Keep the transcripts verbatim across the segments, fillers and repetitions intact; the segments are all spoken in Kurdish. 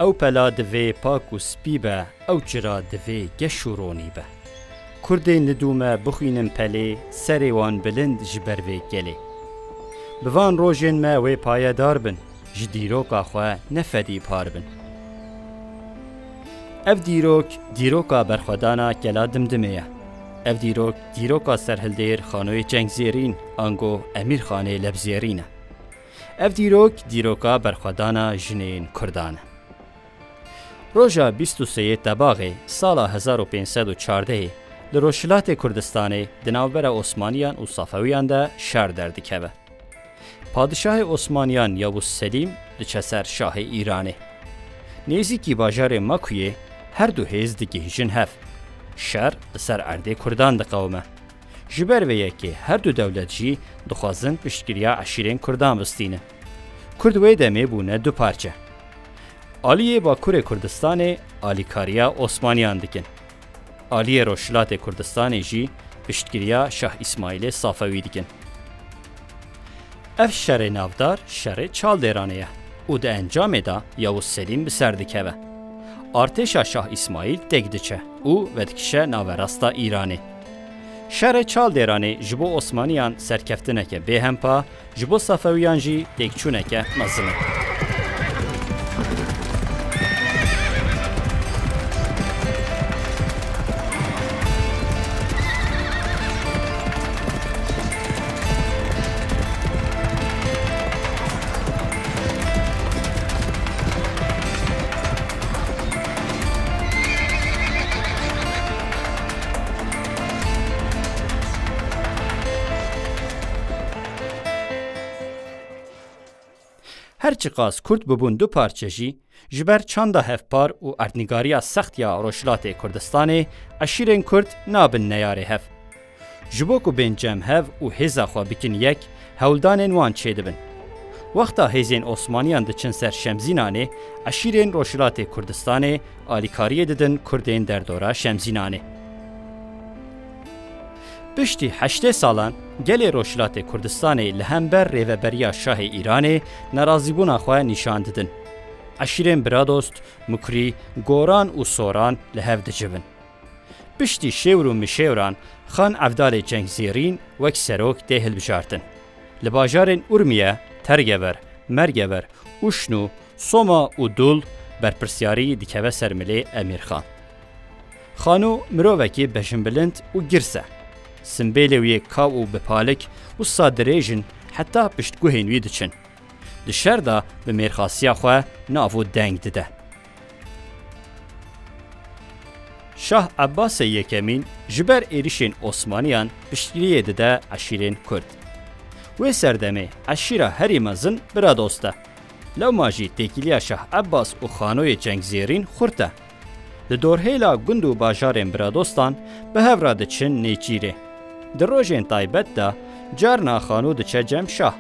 Ew pela divê pak û spî be, ew çira divê geş û ronî be. Kurdên li dû me bixwînin pelê, serê wan bilind ji ber vê gelê. Bi van rojên me wê payedar bin, ji dîroka xwe ne fedî par bin. Ev dîrok, dîroka berxwedana Kela Dimdimê ye. Ev dîrok, dîroka serhildêr Xanoyê Cengzêrîn, ango Emîrxanê Lebzêrîn e. Ev dîrok, dîroka berxwedana jinên Kurdan e. Roja bîst û sê Tebaxê sala hezar û pênc sed û çardehê li Rojhilatê Kurdistanê di navbera Osmaniyan û Safewiyan de şer derdikeve. Padişahê Osmaniyan Yavuz Selîm diçe ser Şahê Îranê. Nêzîkî bajarê Makuyê her du hêz digihîjin hev. Şer li ser erdê Kurdan diqewime. Ji ber vê yekê her du dewlet jî dixwazin piştgiriya eşîrên Kurdan bistînin. Kurd wê demê bûne du parçe. Aliyê Bakurê Kurdistanê alîkariya Osmaniyan dikin. Aliyê Rojhilatê Kurdistanê jî piştgiriya Şah Îsmaîlê Safewî dikin. Ev şerê navdar şerê Çaldêranê ye û di encamê de Yavuz Selîm bi ser dikeve. Artêşa Şah Îsmaîl têk diçe û vedikişe naverasta Îranê. Şerê Çaldêranê ji bo Osmaniyan serkeftineke bêhempa, ji bo Safewiyan jî têkçûneke mezin e. Her çiqas Kurd bibûn du parçe jî, ji ber çanda hevpar û erdnîgariya sext ya Rojhilatê Kurdistanê, eşîrên Kurd nabin neyarê hev. Ji bo ku bên cem hev û hêza xwe bikin yek, hewldanên wan çêdibin. Wexta hêzên Osmaniyan diçin ser Şemzînanê, eşîrên Rojhilatê Kurdistanê alîkariyê didin Kurdên derdora Şemzînanê. Piştî heştê salan gelê Rojhilatê Kurdistanê li hember rêveberiya Şahê Îranê nerazîbûna xwe nîşan didin. Eşîrên Biradost, Mukrî, Goran û Soran li hev dicivin. Piştî şêwr û mişêwran Xan Evdalê Cengzêrîn wek serok tê hilbijartin. Li bajarên Urmiye, Tergever, Mergever, Uşnû, Soma û Dûl berpirsiyarî dikeve ser milê Emîrxan. Xano mirovekî bejinbilind û girs e. Simbêlê wî yê kaw û bi palik wisa dirêj in heta piştguhên wî diçin. Di şer de bi mêrxasiya xwe nav û deng dide. Şah Ebbasê Yekemîn ji ber êrişên Osmaniyan piştgiriyê dide eşîrên Kurd. Wê serdemê eşîra herî mezin Biradost e. Lewma jî têkiliya Şah Ebbas û Xanoyê Cengzêrîn xurt e. Li dorhêla gund û bajarên Biradostan bi hev re diçin nêçîrê. Di rojên taybet de carna Xano diçe cem Şah,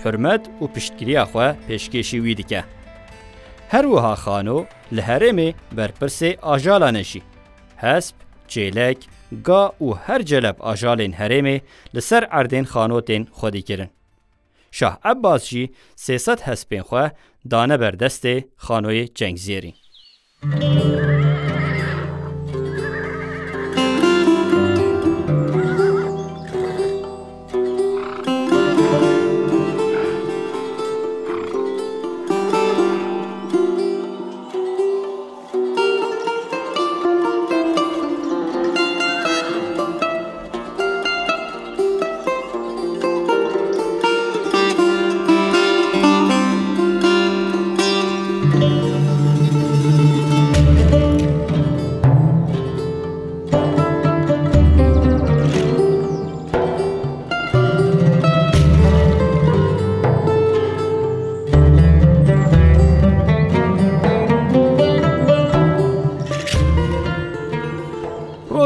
hurmet û piştgiriya xwe pêşkêşî wî dike. Her wiha Xano li herêmê berpirsê ajalan e jî. Hesp, çêlek, ga û her celeb ajalên herêmê li ser erdên Xano tên xwedîkirin. Şah Ebbas jî sê sed hespên xwe dane ber destê Xanoyê Cengzêrî.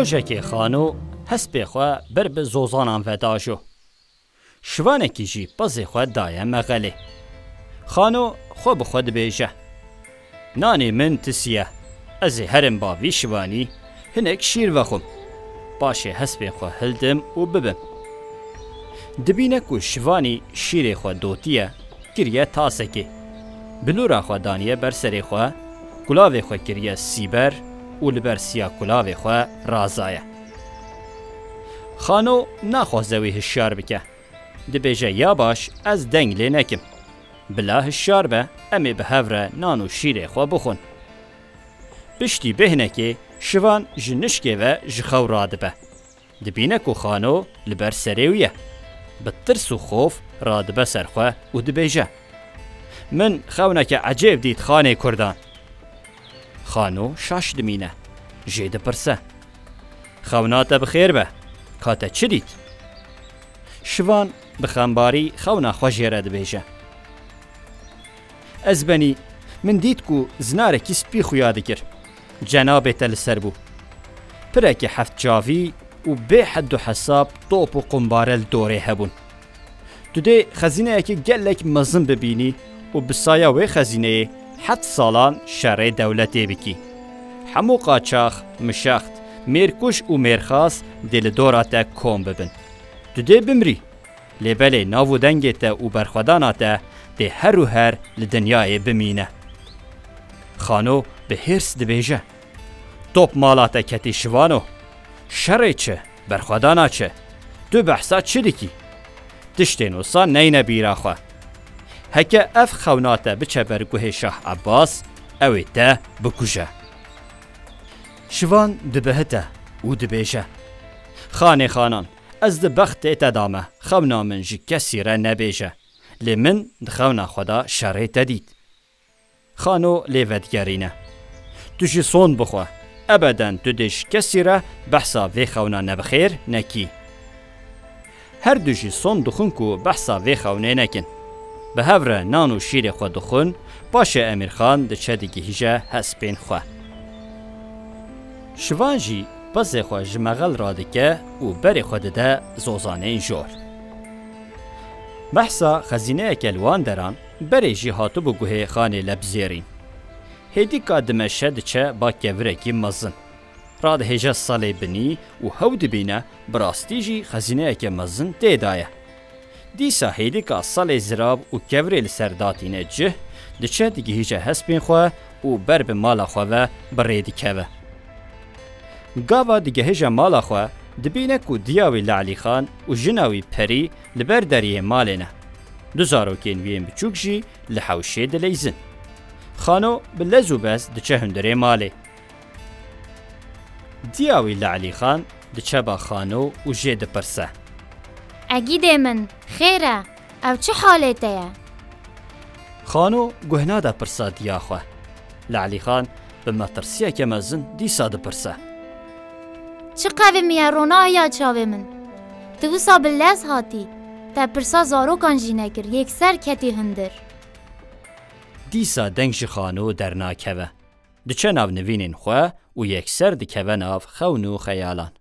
Rojekê Xano hespê xwe ber bi zozanan ve dajo. Şivanekî jî pezê xwe daye mexelê. Xano xwe bi xwe dibêje, "Nanê min tisiye, ez ê herim ba vî şivanî hinek şîr vexwim. Paşê hespên xwe hildim û bibim." Dibîne ku şivanî şîrê xwe dotiye, kiriye tasekê. Bilûra xwe daniye ber serê xwe, Kulavê xwe kiriye sîber û li ber siya kulavê xwe razaye. Xano naxwaze wî hişyar bike. Dibêje, ya baş, ez deng lê nekim. Bila hişyar be, em ê bi hev re nan û şîrê xwe bixwin. Piştî bêhnekê Şivan ji nişkê ve ji xew radibe. Dibîne ku Xano li ber serê wî ye. Bi tirs û xof radibe ser xwe û dibêje, "Min xewneke ecêb dît xanê Kurdan." Xano şaş dimîne. Jê dipirse, "Xewna te bi xêr be. Ka te çi dît?" Şivan bi xembarî xewna xwe jê re dibêje, "Ez benî, min dît ku zinarekî spî xuya dikir. Cenabê te li ser bû. Pirekî heft çavî û bê hed û hesab top û qumbare li dorê hebûn. Tu dê xezîneyekî gelek mezin bibînî û bi saya wê xezîneyê heft salan şerê dewletê bikî. Hemû qaçax, mişext, mêrkuj û mêrxas dê li dora te kom bibin. Tu dê bimrî. Lê belê nav û dengê te û berxwedana te dê her û her li dinyayê bimîne." Xano bi hêrs dibêje, "Top mala te ketî Şivano. Şerê çi, berxwedana çi? Tu behsa çi dikî? Tiştên wisa neyne bîra xwe. Heke ev xewna te biçe ber guhê Şah Ebbas, ew ê te bikuje." Şivan dibihite û dibêje, "Xanê xanan, ez di bextê te de me, xewna min ji kesî re nebêje. Lê min di xewna xwe de şerê te dît." Xano lê vedigerîne. "Tu jî sond bixwe. Ebeden tu dê ji kesî re behsa vê xewna nebixêr nekî." Her du jî sond dixwin ku behsa vê xewnê nekin. Bi hev re nan û şîrê xwe dixwin, paşê Emîrxan diçe digihîje hespên xwe. Şivan jî pezê xwe ji mexel radike û berê xwe dide zozanên jor. Behsa xezîneyeke li wan deran berê jî hatibû guhê Xanê Lebzêrîn. Hêdîka dimeşe diçe ba kevirekî mezin. Radihêje salê binî û hew dibîne bi rastî jî xezîneyeke mezin tê de ye. Dîsa hêdîka salê zirav û kevirê li ser datîne cih, diçe digihîje hespên xwe û ber bi mala xwe ve bi rê dikeve. Gava digihîje mala xwe, dibîne ku diya wî Le'lîxan û jina wî Perî li ber deriyê malê ne. Du zarokên wî yên biçûk jî li hewşê dileyzin. Xano bi lez û bez diçe hundirê malê. Diya wî Le'lîxan diçe ba Xano û jê dipirse, "Egîdê min, xêr e, ew çi halê te ye?" Xano guh nade pirsa diya xwe. Le'lîxan bi metirsiyeke mezin dîsa dipirse, "Çi qevimiye ronahiya çavê min? Tu wisa bi lez hatî, te pirsa zarokan jî nekir, yekser ketî hundir." Dîsa deng ji Xano dernakeve. Diçe nav nivînên xwe û yekser dikeve nav xewn û xeyalan.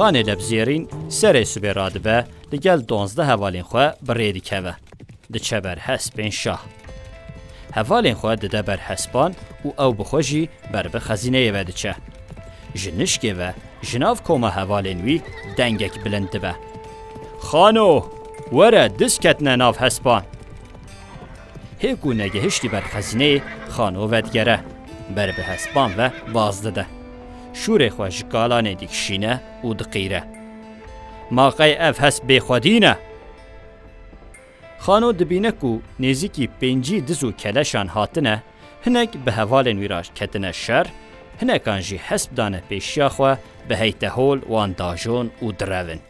Xanê Lebzêrîn serê sibê radibe, li gel duwazdeh hevalên xwe bi rê dikeve. Diçe ber hespên şah. Hevalên xwe dide ber hespan û ew bi xwe jî ber bi xezîneyê ve diçe. Ji nişkê ve ji nav koma hevalên wî dengek bilind dibe, "Xano, were, diz ketine nav hespan." Hê ku negihiştî ber xezîneyê, Xano vedigere, ber bi hespan ve baz dide. Şûrê xwe ji kalanê dikişîne û diqîre. Ma qey ev hesp bêxwedî ne? Xano dibîne ku nêzîkî pêncî diz û keleşan hatine, hinek bi hevalên wî re ketine şer, hinekan jî hesp dane pêşiya xwe, bi heytehol wan dajon û direvin.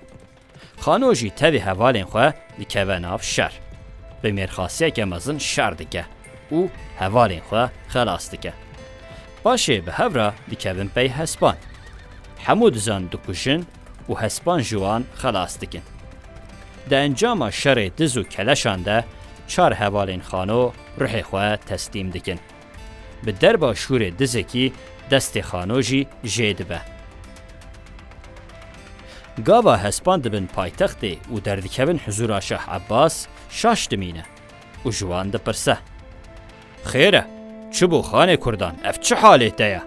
Xano jî tevî hevalên xwe dikeve nav şer. Bi mêrxasiyeke mezin şer dike û hevalên xwe xelas dike. Paşê bi hev re dikevin pey hespan. Hemû dizan dikujin û hespan ji wan xelas dikin. Di encama şerê diz û keleşan de çar hevalên Xano ruhê xwe teslîm dikin. Bi derba şûrê dizekî destê Xano jî jê dibe. Gava hespan dibin paytextê û derdikevin huzûra Şah Ebbas, şaş dimîne û ji wan dipirse: Xêr e, çi bû xanê kurdan, ev çi halê te ye?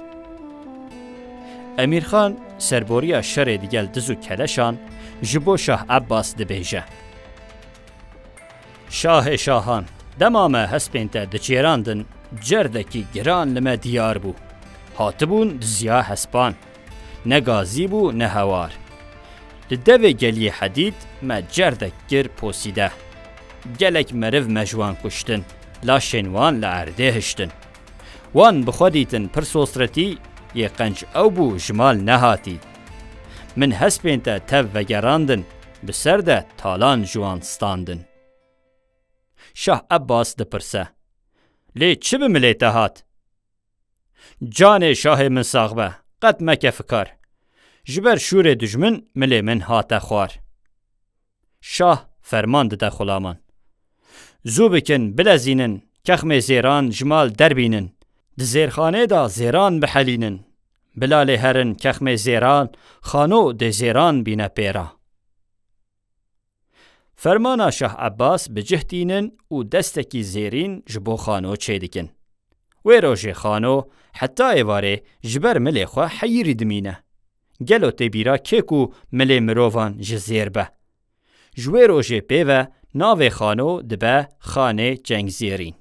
Emîrxan serboriya şerê digel diz û keleşan ji bo Şah Ebbas dibêje: Şahê şahan, dema me hespên te dicêrandin, cerdekî giran li me diyar bû. Hatibûn diziya hespan. Ne gazî bû, ne hewar. Li devê geliyê Hedîd me cerdek kir posîde. Gelek meriv me ji wan kuştin, laşên wan li erdê hiştin. Wan bi xwe dîtin pir sosretî, yê qenc ew bû ji mal nehatî. Min hespên te tev vegerandin, bi ser de talan ji wan standin. Şah Ebbas dipirse: Lê çi bi milê te hat? Canê şahê min sax be, qet meke fikar. Ji ber şûrê dijmin milê min hate xwar. Şah ferman dide xulaman: Zû bikin, bilezînin, kexmê zêran ji mal derbînin. Di zêrxanê de zêran bihelînin. Bila lê herin kexmê zêran, Xano dê zêran bîne pêra. Fermana Şah Ebbas bi cih tînin û destekî zêrîn ji bo Xano çêdikin. Wê rojê Xano heta êvarê ji ber milê xwe heyirî dimîne. Gelo tê bîra kê ku milê mirovan ji zêr be? Ji wê rojê pê ve navê Xano dibe Xanê Cengzêrîn.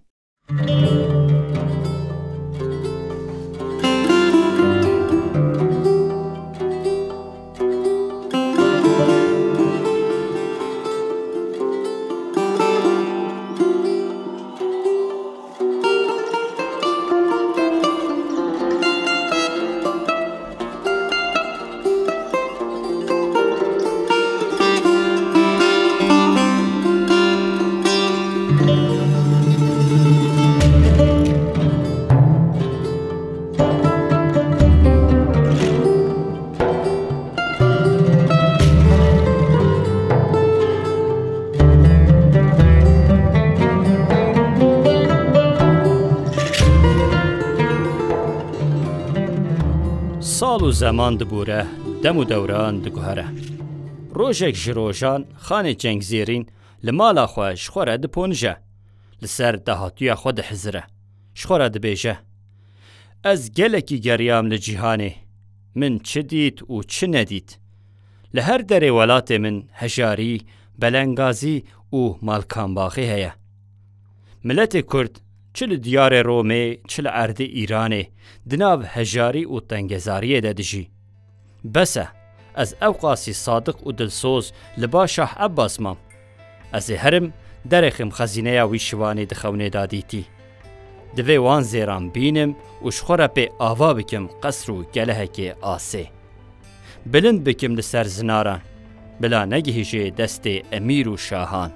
Sal û zeman dibûre, dem û dewran diguhere. Rojek ji rojan Xanê Cengzêrîn li mala xwe ji xwe re diponije. Li ser dahatûya xwe dihizire. Ji xwe re dibêje: Ez gelekî geriyam li cîhanê. Min çi dît û çi nedît. Li her derê welatê min hejarî, belengazî û malkanbaxî heye. Miletê Kurd çi li diyarê Romê, çi li erdê Îranê di nav hejarî û tengezariyê de dijî. Bes e, ez ewqasî sadiq û dilsoz li ba Şah Ebbas mam. Ez ê herim derêxim xezîneya wî şivanê di xewnê de dîtî. Divê wan zêran bînim û ji xwe re pê ava bikim qesr û gelehekê asê. Bilind bikim li ser zinaran, bila negihîjê destê emîr û şahan.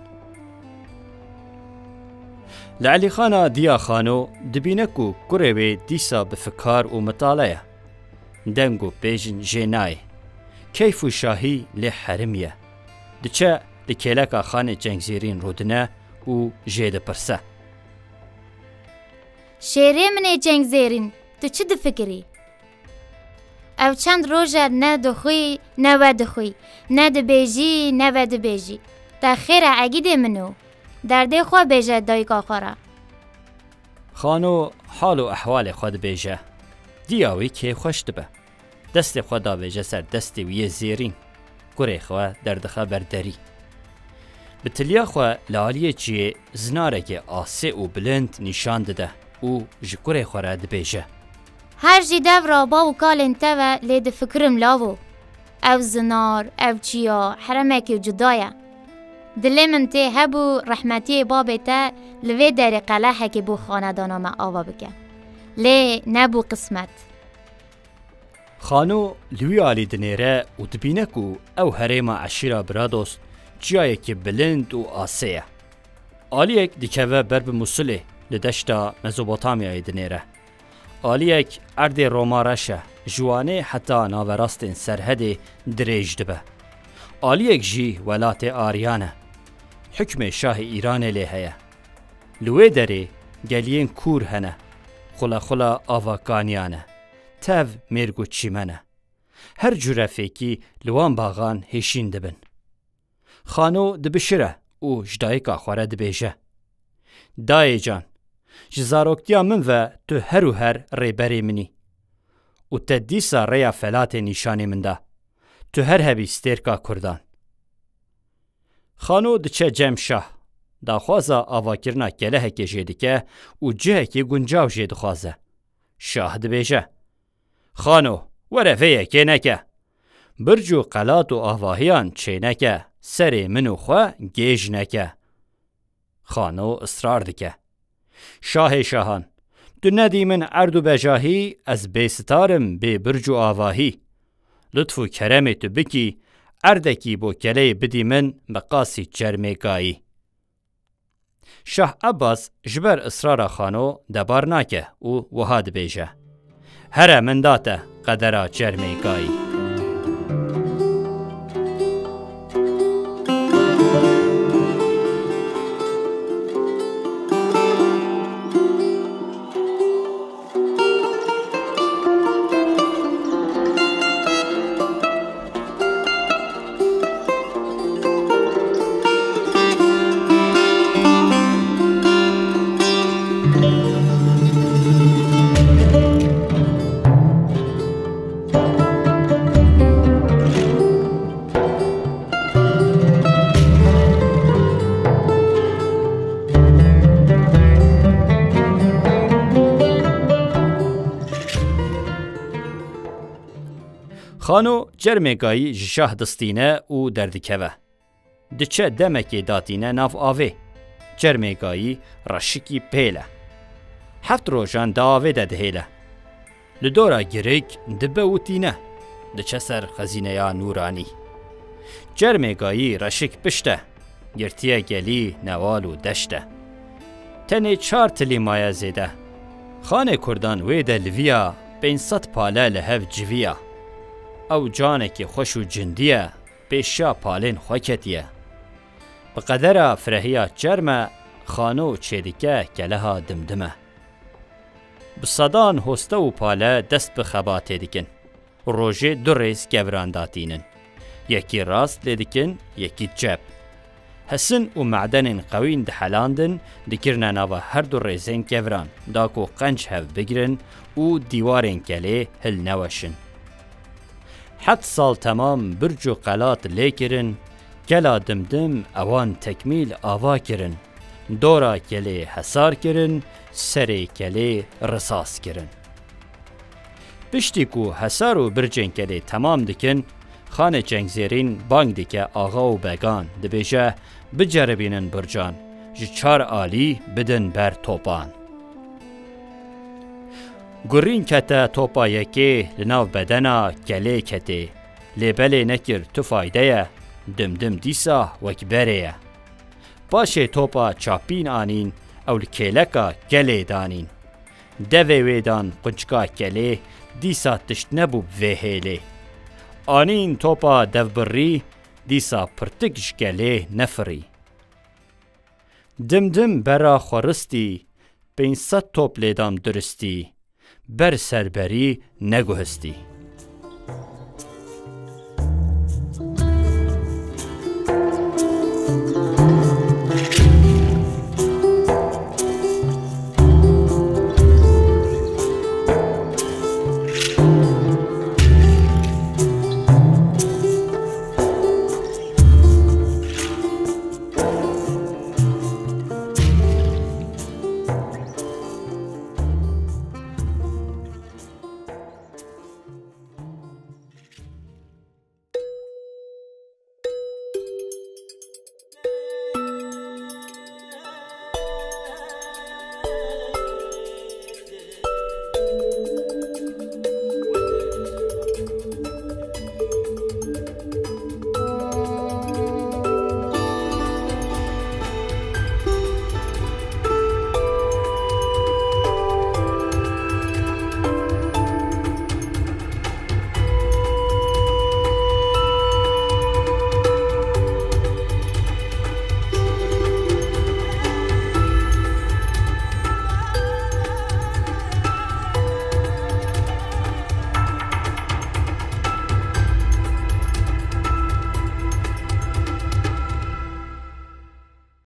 Li Elîxana diya Xano dibîne ku kurê wê dîsa bi fikar û mitale ye. Deng û pêjin jê nayê. Keyf û şahî lê herimiye. Diçe li kêleka Xanê Cengzêrîn rûdine û jê dipirse: Şêrê min ê Cengzêrîn, tu çi difikirî? Ev çend roj e ne dixwî, ne vedixwî, ne dibêjî, ne vedibêjî. Te xêr e egîdê min o. Derdê xwe bêje dayika xwe re. Xano hal û ehwalê xwe dibêje. Diya wî kêfxweş dibe. Destê xwe davêje ser destê wî yê zêrîn. Kurê xwe derdixe ber derî. Bi tiliya xwe li aliyê çiyê zinarekê asê û bilind nîşan dide û ji kurê xwe re dibêje: Her jî dev re bav û kalên te ve lê difikirim lavo. Ev zinar, ev çiya, heremekê cuda ye. Dilê min tê hebû rehmetiyê babê te li vê derê qelehekê bo xanedana me ava bike. Lê nebû qismet. Xano li wî alî dinêre û dibîne ku ew herêma eşîra Brados çiyayekî bilind û asê ye. Aliyek dikeve ber bi Musilê li deşta Mezopotamyayê dinêre. Aliyek erdê Roma reş e, ji Wanê heta naverastên Serhedê dirêj dibe. Aliyek jî welatê Aryan e. Hikmê şahê Îranê lê heye. Li wê derê geliyên kûr hene, xulexula ava kaniyan e, tev mêrg û çîmen e. Her cure fêkî li wan baxan hêşîn dibin. Xano dibişire û ji dayika xwe re dibêje: Dayê can, ji zaroktiya min ve tu her û her rêberê min î. Û te dîsa rêya felatê nîşanî min da. Tu her hebî stêrka Kurdan. Xano diçe cem şah. Daxwaza avakirina kelehekê jê dike û cihekî guncav jê dixwaze. Şah dibêje: Xano, were vê yekê neke. Birc û qelat û avahiyan çêneke, serê min û xwe gêj neke. Xano israr dike: Şahê şahan, tu nedî min erd û bejahî, ez bê sitar im, bê birc û avahî. Lutf û keremê tu bikî, erdekî bo keleyê bidî min bi qasî çermê gayî. Şah Ebbas ji ber israra Xano debar nake û wiha dibêje: Here min da te qedera çermê gayî. Xano çermê gayî ji şah distîne û derdikeve. Diçe demekê datîne nav avê. Çermê gayî reşikî pêl e. Heft rojan di avê de dihêle. Li dora girik dibe û tîne. Diçe ser xezîneya nûranî. Çermê gayî reşik pişt e. Girtiye gelî newal û deşt e. Tenê çar tilî maye zêde. Xanê Kurdan wê de liviya, pênc sed pale li hev civiya. Ew canekî xweş û cindî ye, pêşiya palên xwe ketiye. Bi qedera firehiya çerme, Xano çêdike keleha Dimdime. Bi sedan hoste û pale dest bi xebatê dikin. Rojê du rêz keviran datînin. Yekî rast lê dikin, yekî çep. Hesin û me'denên qewîn dihelandin, dikirine nava her du rêzên keviran, da ku qenc hev bigrin û dîwarên kelê hilneweşin. Heft sal temam birc û qelat lê kirin, kela Dimdim ewan tekmîl ava kirin. Dora kelê hesar kirin, serê kelê risas kirin. Piştî ku hesar û bircên kelê temam dikin, Xanê Çengzêrîn bang dike axa û began, dibêje: Biceribînin bircan, ji çar alî bidin ber topan. Gurîn kete topa yekê, li nav bedena kelê ketê. Lê belê nekir tu fayde ye, Dimdim dîsa wek berê ye. Paşê topa çapîn anîn, ew li kêleka kelê danîn. Devê wê dan quncika kelê, dîsa tişt nebû bi vê hêlê. Anîn topa devbirrî, dîsa pirtik ji kelê nefirî. Dimdim bera xwe ristî, pênc sed top lê dan duristî. Ber serberî neguhistî.